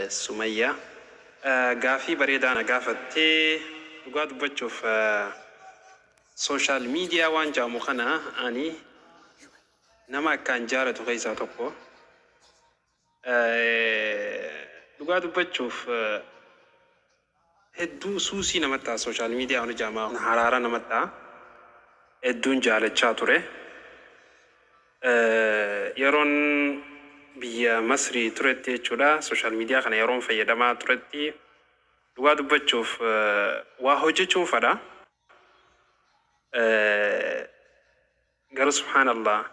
Sumayyaa. Gaafii bareedaa na gaafattee. Dhugaa dubbachuuf, social media waan jedhamu kana ani nama akkaan jaalatu keessaa tokko. Dhugaa dubbachuuf, hedduu suusii namatti ta'a social media waan jedhama, haraara namatti ta'a. Hedduun jaalachaa ture. Yeroon biyya Masrii turetti jechuudha, social media kana yeroon fayyadamaa turetti, dhugaa dubbachuuf, waa hojjechuun fedha. Garuu subhaanallah,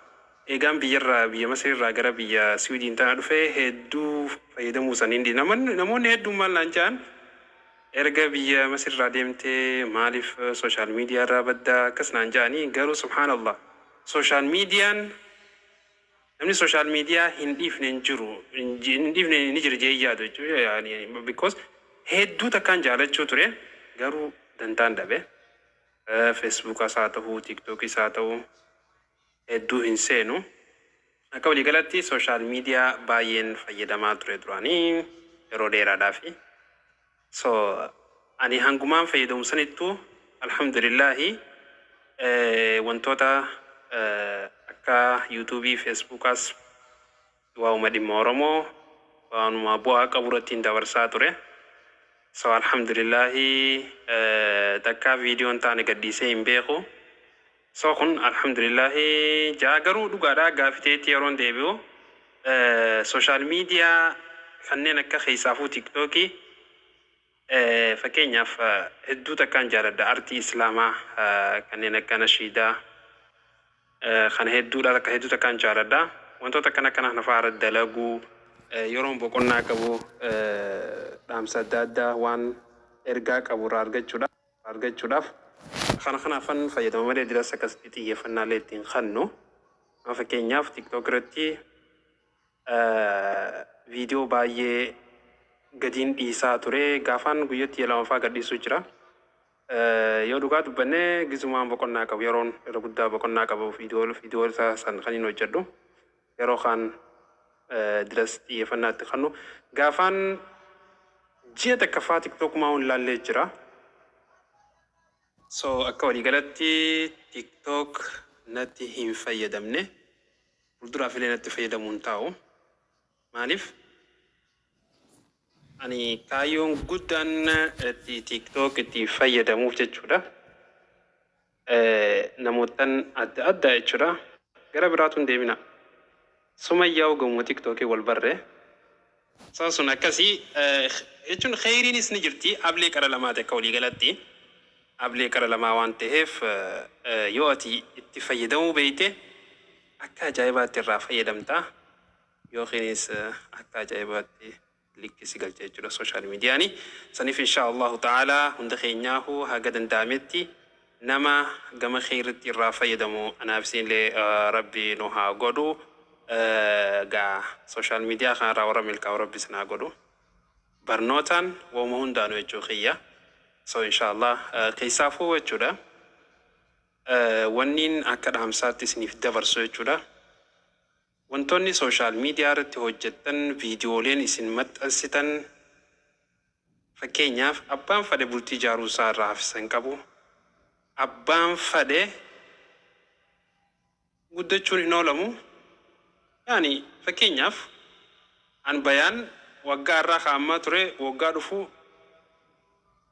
eegaan biyyarraa, biyya Masriirraa gara biyya Siwiidiin tana dhufee, hedduu fayyadamuu saniin namoonni hedduun maal naan jedhan: "Erga biyya Masriirraa deemtee maaliif social media irraa baddaa?" akkas naan jedhanii. Garuu subhaanallah, social mediaan, namni social media hin dhiifne hin jiru, hin dhiifne ni jira jee yaadu jechuudha, because hedduu takkaan jaalachuu ture, garuu dantaan dhabe. Facebookas haa ta'u, TikTokis haa ta'u, hedduu hin seenu. Akka waliigalatti social media baay'een fayyadamaa ture duraanii yeroo dheeraadhaafi. So ani hangumaan fayyadamu sanittuu, alhamdulillaahi, wantoota akka YouTubeii, Facebookaas waa'uma dhimma Oromoo, waanuma bu'aa qabu irratti hin dabarsaa ture. So alhamdulillaahi, takkaa viidiyoon taane gadhiisee hin beeku. So kun alhamdulillaahi jaa. Garuu dhugaadhaa, gaafiteetti yeroon deebi'u, social media kanneen akka keessaafuu TikTokii fakkeenyaaf, hedduu takkaan jaaladha. Artii islaamaa kanneen akka nashiidaa kana hedduudha, takka hedduu takkaan jaaladha. Wantoota akkana akkana kana fa'aa irratti dalaguu, yeroon boqonnaa qabu, dhaamsa adda addaa waan ergaa qabu irraa argachuudhaaf kana kanaafan fayyadama malee diras akkasitti xiyyeeffannaalee ittiin kannu. Amma fakkeenyaaf TikTok irratti viidiyoo baay'ee gadiin dhiisaa ture. Gaafaan guyyatti lama fa'aa gadhiisuu jira. Yoo dhugaa dubbannee, gizumaan boqonnaa qabu, yeroon yeroo guddaa boqonnaa qabu, viidiyoo isaa san kan hin hojjedhu. Yeroo kaan diras xiyyeeffannaa itti kennu. Gaafaan ji'a takkaffaa TikTokumaa hin laallee jira. So akka waliigalatti TikTok natti hin fayyadamne. Fuulduraaf illee natti fayyadamuu hin taa'u. Maaliif? Ani kaayyoon guddaan itti TikTok itti fayyadamuuf jechuudha. Namootan adda addaa jechuudha. Gara biraatu hin deemina. Sumayyaa gamoo TikTokii wal barree. So sun akkasii jechuun kheyriinis ni jirti. Ablee qara lamaati akka waliigalatti. Ablee qara lamaa waan ta'eef, yoo ati itti fayyadamuu beeyte akka ajaa'ibaatti irraa fayyadamta. Yookiinis akka ajaa'ibaatti likkisi galcha jechuudha social mediaani. Saniif insha Allahu ta'ala hunda keenyaahu haga danda'ametti nama gama kheyritti irraa fayyadamu anaaf isinillee Rabbi nu haa godhu. Gaa social media kanarraa warra milkaa'u Rabbi isin haa godhu. Barnootaan wauma hundaanuu jechuu kiyya. So insha Allah, keessaafuu jechuudha. Wanniin akka dhaamsaatti isiniif dabarsu jechuudha. Wantoonni social media irratti hojjettan, viidiyooleen isin maxxansitan, fakkeenyaaf abbaan fadhe bultii ijaaruu isaa irraa hafisa hin qabu. Abbaan fadhe guddachuun hin oolamu. Yaani fakkeenyaaf an bayaan waggaa irraa kaa'amaa ture, waggaa dhufu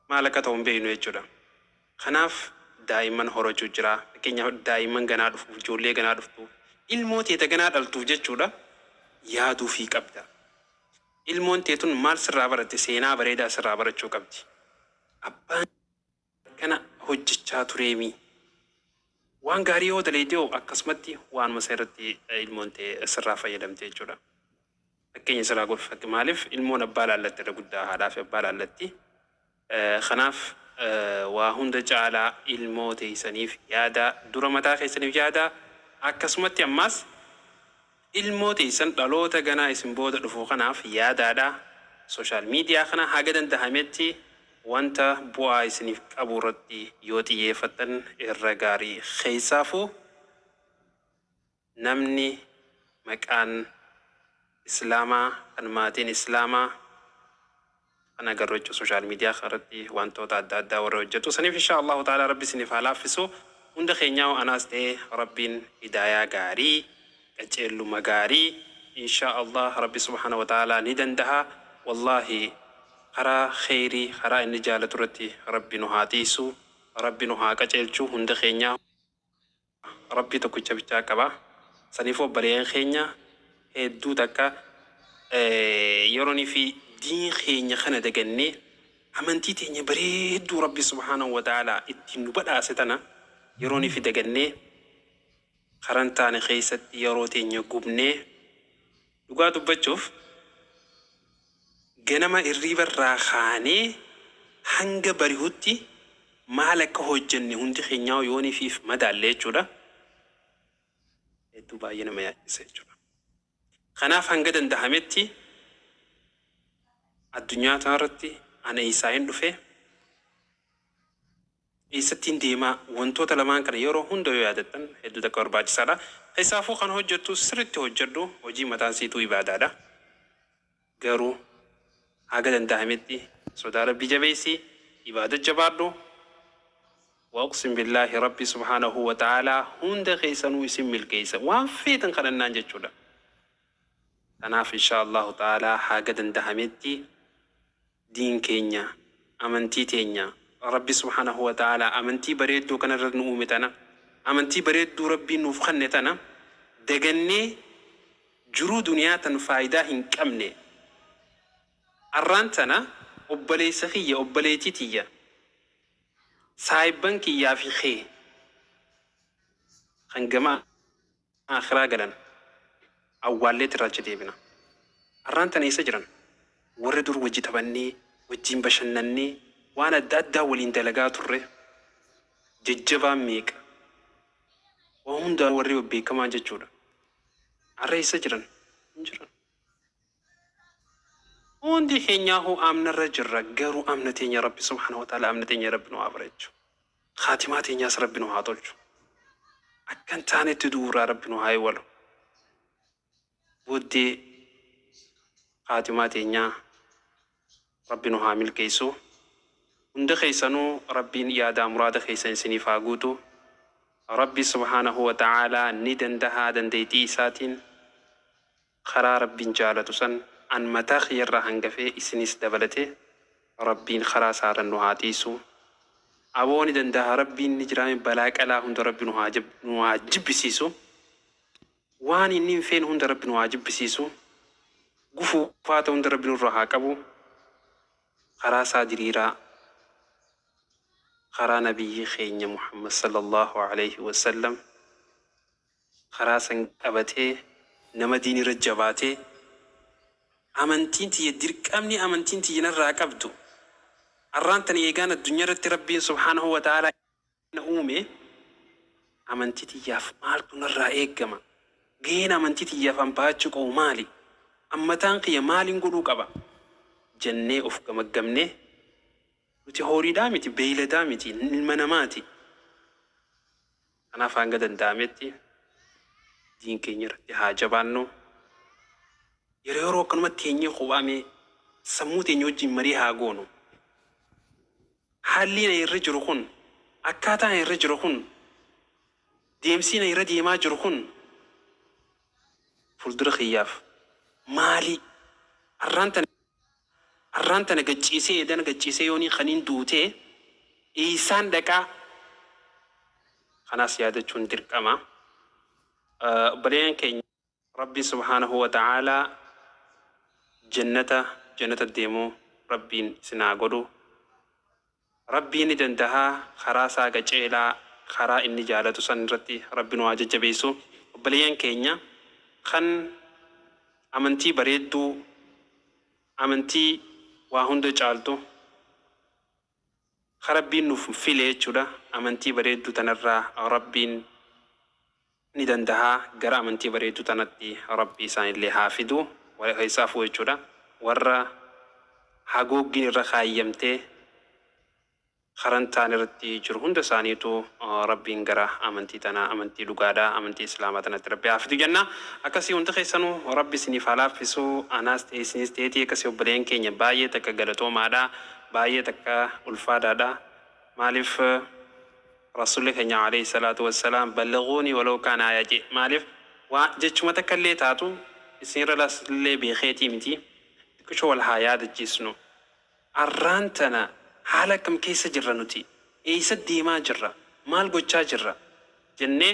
maal akka ta'u hin beeknu jechuudha. Kanaaf daa'imman horachuu jira. Fakkeenyaaf daa'imman ganaa dhufuuf, ijoollee ganaa dhuftuuf, ilmoo teeta ganaa dhaltuuf jechuudha, yaaduufii qabda. Ilmoon teetun maal sirraa baratte? Seenaa bareedaa sirraa barachuu qabdi. Abbaan kana hojjechaa tureemi. Waan gaarii yoo daleete hoo, akkasumatti waanuma isa irratti ilmoon ta'e sirraa fayyadamte jechuudha. Fakkeenya sirraa godhu. Maaliif? Ilmoon abbaa laallatti, irra guddaa haadhaa fi abbaa laallatti. Kanaaf waa hunda caalaa ilmoo teessaniif yaada, dura mataa keessaniif yaada, akkasumatti ammaas ilmoo teessan dhaloota ganaa isin booda dhufu kanaaf yaadaadha. Social media kana haga danda'ametti wanta bu'aa isiniif qabu irratti yoo xiyyeeffattan irra gaarii. Keessaafuu namni maqaan Islaamaa kan maatiin Islaamaa kan agarru jechuudha social media irratti wantoota adda addaa warra hojjetu. Saniif insha Allahu ta'ala Rabbi isiniif haa laaffisu. Hunda keenyaa anaas ta'ee Rabbiin hidaayaa gaarii, qaceelluma gaarii, insha Allah Rabbi subhaanahu wa ta'ala ni danda'a. Wallaahi karaa kheyrii, karaa inni jaalatu irratti Rabbi nu haa tiisu, Rabbi nu haa qaceelchu hunda keenyaa. Rabbii tokkicha bichaa qaba. Saniif obboleeyyan keenya hedduu takka yeroonii fi diin keenya kana dagannee amantii teenya bareedduu Rabbi subhaanahu wa ta'ala ittiin nu badhaase tana yeroonii fi dagannee karan taane keessatti yeroo teenya gubnee. Dhugaa dubbachuuf, ganama irriiba irraa kaanee hanga bari'utti maal akka hojjenne hundi keenyaa yoonii fiif madaalle jechuudha. Hedduu baay'ee nama yaachisa jechuudha. Kanaaf hanga danda'ametti addunyaa tanarratti ana eessaa hin dhufe, eessattiin deemaa, wantoota lamaan kana yeroo hunda yoo yaadattan hedduu takka barbaachisaadha. Keessaafuu kan hojjettu sirriitti hojjedhu, hojii mataan siituu ibaadaadha. Garuu haga danda'ametti sodaa Rabbii jabeessi, ibaada jabaadhu. Wa uqsim billaahi, Rabbi subhaanahu wa ta'aalaa hunda keessanuu isin milkeessa waan feetan kadhannaan jechuudha. Kanaaf insha Allahu ta'aalaa haga danda'ametti diin keenya, amantii teenya, Rabbi subhaanahu wa ta'aalaa amantii bareedduu kanarra nu uume tana, amantii bareedduu Rabbiin nuuf kenne tana dagannee jiruu duniyaa tan faayidaa hin qabne. Arraan tana obboleessa kiyya, obboleettii tiyya, saahibban kiyyaa fi kee kan gama akhiraa galan awwaalleet irraa achi deebina. Arraan tana eessa jiran? Warri dur wajji taphannee, wajjin bashannannee, waan adda addaa waliin dalagaa turre jajjabaan meeqa? Waa hundaa warri beekamaan jechuudha. Har'a eessa jiran? Hin jiran. Hundi keenyaahuu amnarra jirra, garuu amna teenya Rabbi subhaanahu wa ta'ala, amna teenya Rabbi nu haa bareechu. Khaatimaa teenyaas Rabbi nu haa tolchu. Akkan taanetti du'uurraa Rabbi nu haa eewwalu. Booddee khaatimaa teenyaa Rabbi nu haa milkeessu. Hunda keessanuu Rabbiin yaadaa muraada keessan isiniif haa guutu. Rabbi subhaanahu wa ta'aalaa ni dandahaa, dandeettii isaatiin karaa Rabbiin jaalatu san an mataa kiyyarraa hangafee isinis dabalatee Rabbiin karaa isaarra nu haa tiisu. Aboo ni dandaha Rabbiin, ni jiraame. Balaa qalaa hunda Rabbi nu haa jibbisiisu. Waan inni hin feene hunda Rabbi nu haa jibbisiisu. Gufuu faata hunda Rabbi nurraa haa qabu. Karaa isaa diriiraa, karaa nabiyyi keenya Muhammad sallallahu alaihi wasallam, karaa san qabatee nama diin irra jabaatee, amantiin tiyya dirqamni amantiin tiyya narraa qabdu arraan tana eegaan addunyaa irratti Rabbiin subhaanahu wa ta'aalaa na uume, amantii tiyyaaf maaltu narraa eeggama, gaheen amantii tiyyaaf an bahachuu qabu maali, ammataan kiyya maaliin godhuu qaba jennee of gamaggamne. Nuti horiidhaa miti, beeyladaa miti, ilma namaati. Kanaaf hanga danda'ametti diin keenya irratti haa jabaannu. Yeroo yeroo akkanumatti teenyee kophaamee sammuu teenya wajjin marii haa goonu. Haalli na irra jiru kun, akkaataa na irra jiru kun, deemsi na irra deemaa jiru kun fuuldura kiyyaaf maali? Arraan tana gacciisee, edana gacciisee yoonii kaniin duutee eeysaan dhaqaa? Kanaas yaadachuun dirqama. Obboleeyyan keenya, Rabbi subhaanahu wa ta'aalaa jannata jannata deemuu Rabbiin isin haa godhu. Rabbiin ni dandahaa, karaa isaa qaceelaa, karaa inni jaalatu san irratti Rabbi nu haa jajjabeessu. Obboleeyyan keenya kan amantii bareedduu, amantii waa hunda caaltu ka Rabbiin nuuf file jechuudha, amantii bareedduu tanarraa Rabbiin ni dandahaa, gara amantii bareedduu tanatti Rabbi isaanillee haa fidu. Keessaafuu jechuudha warra hagooggiin irra kaayyamtee. Karan taan irratti jiru hunda isaaniitu Rabbiin gara amantii tanaa, amantii dhugaadhaa, amantii Islaamaa tanatti Rabbi haa fidu jenna. Akkasii hundi keessanuu Rabbi isiniif haa laaffisu, anaas ta'e isinis ta'eetii. Akkasii obboleen keenya, baay'ee takka galatoomaadha, baay'ee takka ulfaadaadha. Maaliif Rasuulli keenya alayhi salaatu wassalaam "بلغوني ولو كان آية" jee. Maaliif waa jechuma takka illee taatu isinirra illee beekeetii miti, xiqqisho wal haa yaadachiisnu. Arraan tana haala akkam keessa jirra nuti? Eessa deemaa jirra? Maal gochaa jirra jennee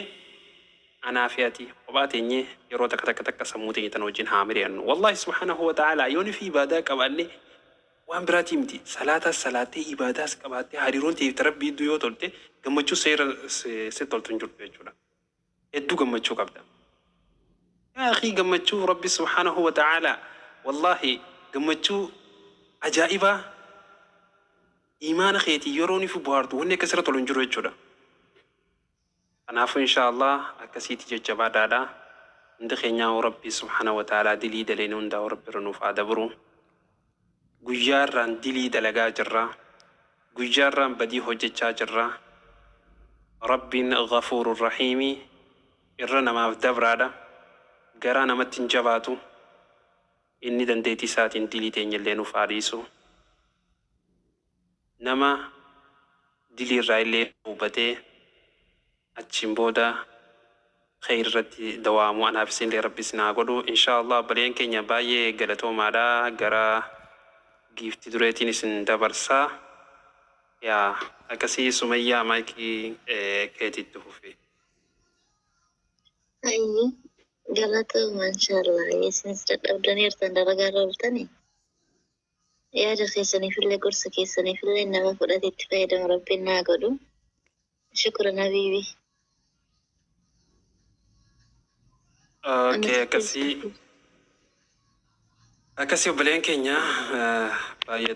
anaa fi ati kophaa teenyee yeroo takka takka takka sammuu teenya tana wajjin haa mari'annu. Wallahi, subhaanahu wa ta'ala, yooni fi ibaadaa qabaanne, waan biraatii miti, salaataas salaattee, ibaadaas qabaattee, hariiroon ta'eef Rabbii iddoo yoo tolte, gammachuu seera si toltu hin jirtu jechuudha. Hedduu gammachuu qabda. Yaa akhii, gammachuu Rabbi subhaanahu wa ta'ala, wallahi, gammachuu ajaa'ibaa imaana keetii yeroo ni fi bohaartu, wanni akkasirra tolu hin jiru jechuudha. Kanaafuu insha Allah akkasiiti jajjabaadhaadha. Hundi keenyaa Rabbi subhaanahu wa ta'ala dilii daleen hundaa Rabbi irra nuuf haa dabru. Guyyaarraan dilii dalagaa jirra. Guyyaarraan badii hojjechaa jirra. Rabbiin ghafuurur rahiimi, irra namaaf dabraadha. Garaa namatti hin jabaatu. Inni dandeettii isaatiin dilii teenyallee nuuf haa dhiisu. Nama dilii irraa illee hubatee achiin booda kheyr irratti dawaamu anaaf isinillee Rabbi isin haa godhu. Insha Allah obboleen keenya, baay'ee galatoomaadha. Gara giifti dureetiin isin dabarsaa. Yaa akkasii, Sumayyaa, maayikii keetitti fufi. Ayyi, galatooma inshallah. Isinis dadhabdaniirtan, dalagaa irra ooltanii. Yaada keessaniifillee gorsa keessaniifillee nama fudhate itti fayyadamu Rabbiin naa godhu. Shukran habiibi. Okay, akkasii. Akkasii obboleen keenya, baay'ee